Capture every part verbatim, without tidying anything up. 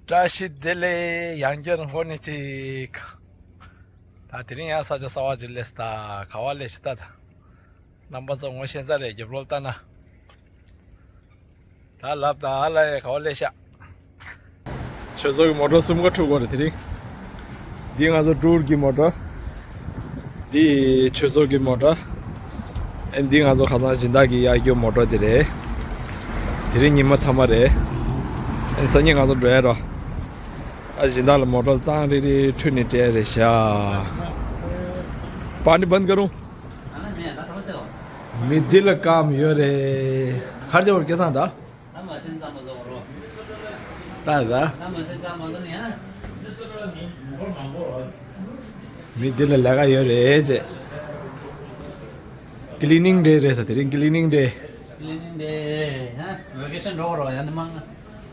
བཀྲ་ཤིས་བདེ་ལེགས། ཡང་བསྐྱར་འགོ་ནས་ཅིག་ད་དེ་རིང་ཡང་ས་ཆ་གསར་པ་ཅིག་སླེབས་སོང་། ད་ག་པར་སླེབས་ཤག་ད། ད་རྣམ་པ་ཚོ་ངོ་ཤེས་ས་རེད། རྒྱབ་ལོགས་ལྟ་ན། ད་ལབ་ད་ཨ་ལ་ཡ་ག་པར་སླེབས་ཤག་ཆོས་ཚོགས་ཀྱི་མོ་ཊ་གསུམ་ཀ་འཁྲུག་གོ་རེད་དེ་རིང་། འདི་ང་ཚོ་ཀྲུར་གྱི་མོ་ཊ། འདི་ཆོས་ཚོགས་ཀྱི་མོ་ཊ། ཨེ་འདི་ང་ཚོ་ཁ་སང་སྦྱིན་བདག་གི་གཡར་རྒྱུ་མོ་ཊ་འདི་རེད། དེ་རིང་ཉི་མ་མཐའ་མ་རེད། ཨེ་སང་ཉིན་ང་ཚོ་འགྲོ་ཡ་རོ། ཨ་སྦྱིན་བདག་ལ་མོ་ཊ་གཙང་རིལ་རིལ་ཁྲུས་ནས་སྤྲད་རེད་ཤག་པ་ནི་བན་ཀ་རུང་། མི་འདི་ལ་སྐམ་ཡོད་རེད། ཁར་ཇ་བོར་སྐལ་བཟང་ད། ད་མ་སེམས་ཙམ་མ་བཟོ་རོ། ད་ད། ད་མ་སེམས་ཙམ་མ་བཟོ་ནི་ཡ། མི་འདི་ལ་ལས་ཀ་ཡོད་རེད་ཅེས། ཀི་ལི་ནིང་ཌེ་རེད་ས་དེ་རིང་ཀི་ལི་ནིང་ཌེ། ཀི་ལི་ནིང་ཌེ་ཡ། ཝེ་ཀེ་ཤན་འགྲོ་རོ་ཡ་ནི་མང་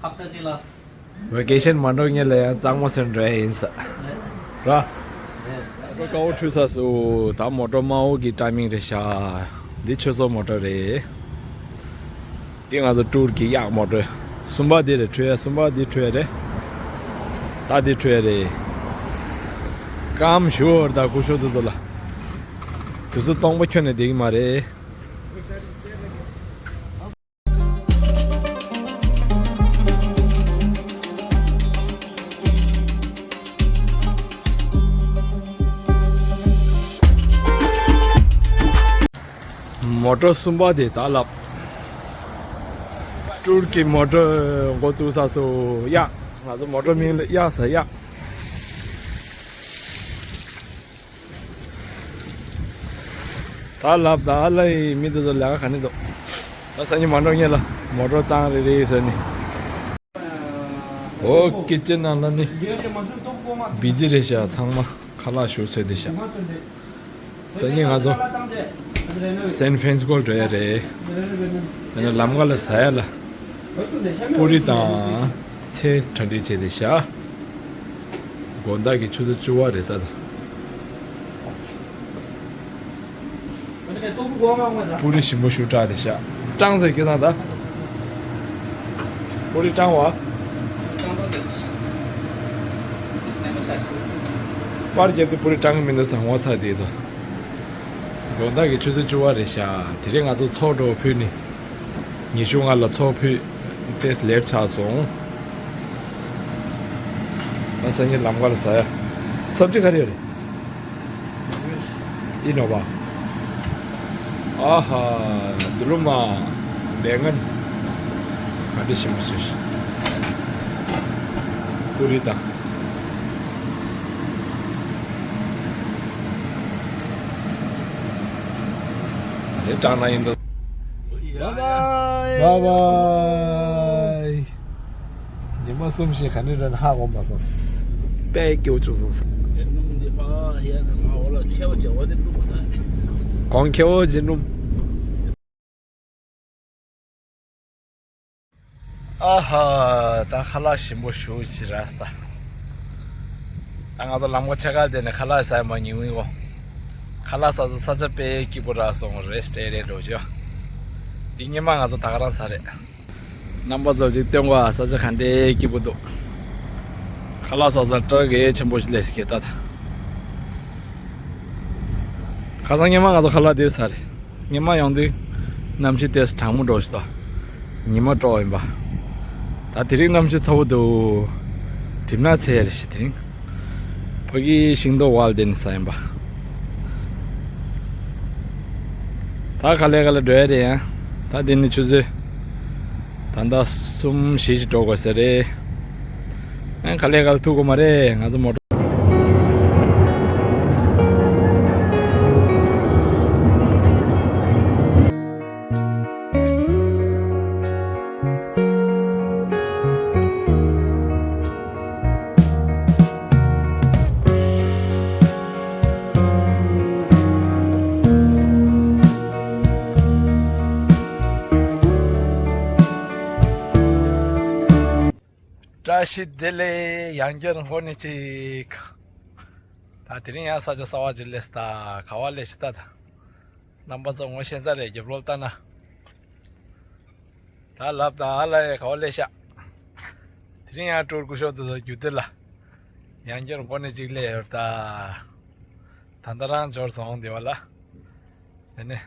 ཧབ་ཏ་གཅིག་ལ། ཝེ་ཀེ་ཤན་མ་འགྲོ་སྔོན་ལ་ཡང་གཙང་མ་སོན་འགྲོ་ཡ་ཡིན་ས། ར། མོ་ཊ་དཀར་པོ་འཁྲུད་ས་སུ་ད་མོ་ཊ་དམར་པོ་གི་ཊའི་མིང་རེད་ཤག་འདི་ཆོས་ཚོགས་མོ་ཊ་རེད། འདི་ང་ཚོ་ཀྲུར་གྱི་གཡག་མོ་ཊ། གསུམ་པ་འདི་རེད་འཁྲུད་ཡ། གསུམ་པ་འདི་འཁྲུད་ཡ་རེད། ད་འདི་འཁྲུད་ཡ་རེད། སྐམ་ཞུ་བར་ད་སྐུ་ཞབས་དེ་ཚོ་ལ། དུས་ཚོད་སྟོང་པ་ཁྱོན་ནས་བསྡད་ཀྱི་མ་རེད། མོ་ཊ་གསུམ་པ་དེ་ད་ལབ། ཀྲུར་གྱི་མོ་ཊ་འགོ་བཙུགས་ས་སུ་གཡག་ང་ཚོ་མོ་ཊ་མིང་ལ་གཡག་ཟེར་གཡག་ད་ལབ་ད་ཨ་ལ་ཡི་མི་དེ་ཚོ་ལས་ཀ་ག་ནས་འདུག་ད་སང་ཉིན་མ་འགྲོ་སྔོན་ལ་མོ་ཊ་གཙང་རིལ་རིལ་བཟོས་ནས། ཨོ་ཀི་ཅན་ནང་ལ་ནི་བི་ཟི་རེད་ཤག་ཚང་མ་ཁ་ལག་ཞུ་ཚོད་དེ་ཤག་སང་ཉིན་ང་ཚོ་སན་ཧྥན་སི་སྐོར་འགྲོ་ཡ་རེད། ཡང་ན་ལམ་ཁ་ལ་ཟ་ཡ་ལ་པུ་རི་དང་ཚལ་གྲ་སྒྲིག་བྱས་ཏེ་བཞག་དགོང་དག་གི་ཆུ་ཚོད་བཅུ་པ་རེད་ད། པུ་རི་ཞིམ་པོ་ཞིག་སྐྲག་དེ་བཞག་སྐྲངས་ཚེ་སྐལ་བཟང་ད། པུ་རི་སྐྲངས་པ། པར་རྒྱབ་དུས་པུ་རི་སྐྲངས་གི་མི་འདུག་ཟེར་ངོ་ཚ་དེ་དང་། དགོང་དག་གི་ཆུ་ཚོད་བཅུ་པ་རེད་ཤག་དེ་རིང་ང་ཚོ་ཚོགས་གྲོགས་ཕུད་ནས། ཉི་ཤུ་ལྔ་ལ་ཚོགས་ཕུད། ཏེས་ལེཊ་ཆགས་སོང་། ང་སང་ཉིན་ལམ་ཁ་ལ་ཟ་ཡ། སབ་ཇི་ག་རེ་རེད། ཨི་ནོ་བ། ཨ་ཧ། འདི་ལོ་མ། བེ་ངན། ག་འདྲ་ཞིམ་པོ་བཟོས་ཤག་པུ་རི་དང་། རེ་དྲག་ན་ཡིན་འདུག Bye bye. Bye bye. ཉི་མ་གསུམ་ཞིག་ག་ནས་རན་ཧ་གོ་མ་སོང་། དཔེ་སྐྱོ་བཅུག་སོང་ས། གོང་ཁེ་བོ་ཇི་ནུམ། ཨ་ཧ། ད་ཁ་ལག་ཞིམ་པོ་ཞུ་ཞིག་ར་ས། ད་ང་ཚོ་ལམ་ཁ་ཆེ་ཁ་དེ་ནས་ཁ་ལག་ཟ་མ་ཉིན་མིན་གོ་ཁ་ལག་ཟ་ས་ས་ཆ་དཔེ་སྐྱིད་པོ་ར་སོང་། རེ་སི་ཊི་ཨེ་རི་ཡ་འགྲོ་ཆོག་འདི་སྔོན་མ་ང་ཚོ་ད་ག་རང་ཟ་རེད། རྣམ་པ་ཚོ་ཅིག་སྟོན་གོ་ས་ཆ་ག་འདྲའི་སྐྱིད་པོ་འདུག་ཁ་ལག་ཟ་ས་སྤྲོ་གལ་ཆེན་པོ་ཞིག་ལས་སྐྱེ་ད་ད། ཁ་སང་སྔོན་མ་ང་ཚོ་ཁ་ལག་དེ་ཟ་རེད། ཉི་མ་ཡོང་དུས་གནམ་གཤིས་ཏོག་ཙམ་གྲང་མོ་འདྲ་ཞིག་དང་། ཉི་མ་དྲོ་ཡིན་པ། ད་དེ་རིང་གནམ་གཤིས་ཚ་པོ་འདུག་གྲིབ་ནག་ཚ་ཡ་རེད་ཤག་དེ་རིང་། ཕ་གི་ཤིང་ཏོག་ཝལ་དེ་ནས་ཟ་ཡིན་པ། ད་ག་ལེ་ག་ལེ་འགྲོ་ཡ་རེད་ཡ། ད་དེ་ནས་ཆུ་ཚོད། ད་ལྟ་གསུམ་བཞི་ཞིག་འགྲོ་དགོས་ས་རེད། ཨ་ག་ལེ་ག་ལེ་ཐུག་གོ་མ་རེད། ང་ཚོ་མོ་ཊ། བཀྲ་ཤིས་བདེ་ལེགས། ཡང་བསྐྱར་འགོ་ནས་ཅིག་ད་དེ་རིང་ཡང་ས་ཆ་གསར་པ་ཅིག་སླེབས་སོང་། ད་ག་པར་སླེབས་ཤག་ད་ད། རྣམ་པ་ཚོ་ངོ་ཤེས་ས་རེད། རྒྱབ་ལོགས་ལྟ་ན། ད་ལབ་ད་ཨ་ལ་ཡ་ག་པར་སླེབས་ཤག་དེ་ རིང་ཡང་སྤྲུལ་སྐུ་ཞབས་དེ་ཚོ་རྒྱུད་སྟོད་ལ་ཡང་བསྐྱར་འགོ་ནས་གཅིག་སླེབས་ཡོད་ད། ད་ལྟ་རང་འབྱོར་སོང་དེ་བ་ལ། དེ་ནས་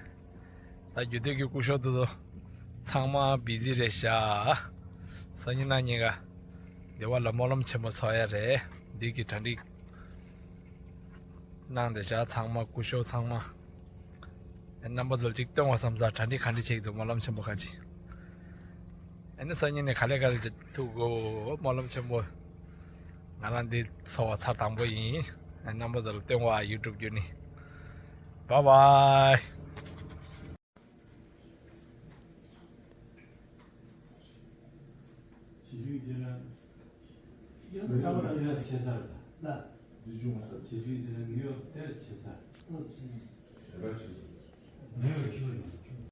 ད་རྒྱུད་སྟོད་ཀྱི་སྐུ་ཞབས་དེ་ཚོ་ཚང་མ་བི་ཟི་རེད་ཤག་སང་ཉིན་གནངས་ཉིན་ག་དེ་བ་ལ་སྨོན་ལམ་ཆེན་མོ་ཚོགས་ཡ་རེད། འདི་གི་གྲ་སྒྲིག་གནང་བསྡད་ཤག་ཚང་མ་སྐུ་ཞབས་ཚང་མ། རྣམ་པ་ཚོར་ཅིག་སྟོན་བ་བསམ་ས་གྲ་སྒྲིག་ག་འདྲ་བྱེད་ཀྱི་འདུག་སྨོན་ལམ་ཆེན་པོ་ག་ཅིག་ཨ་ནི་སང་ཉིན་ནས་ག་ལེ་ག་ལེ་ཅིག་ཐུག་གོ། སྨོན་ལམ་ཆེན་པོ། ང་རང་འདི་ཚོགས་པ་ཚར་དང་པོ་ཡིན། རྣམ་པ་ཚོར་སྟོན་བ་ཡུ་ཊུབ་བརྒྱུད་ནས། བཱའི་བཱའི།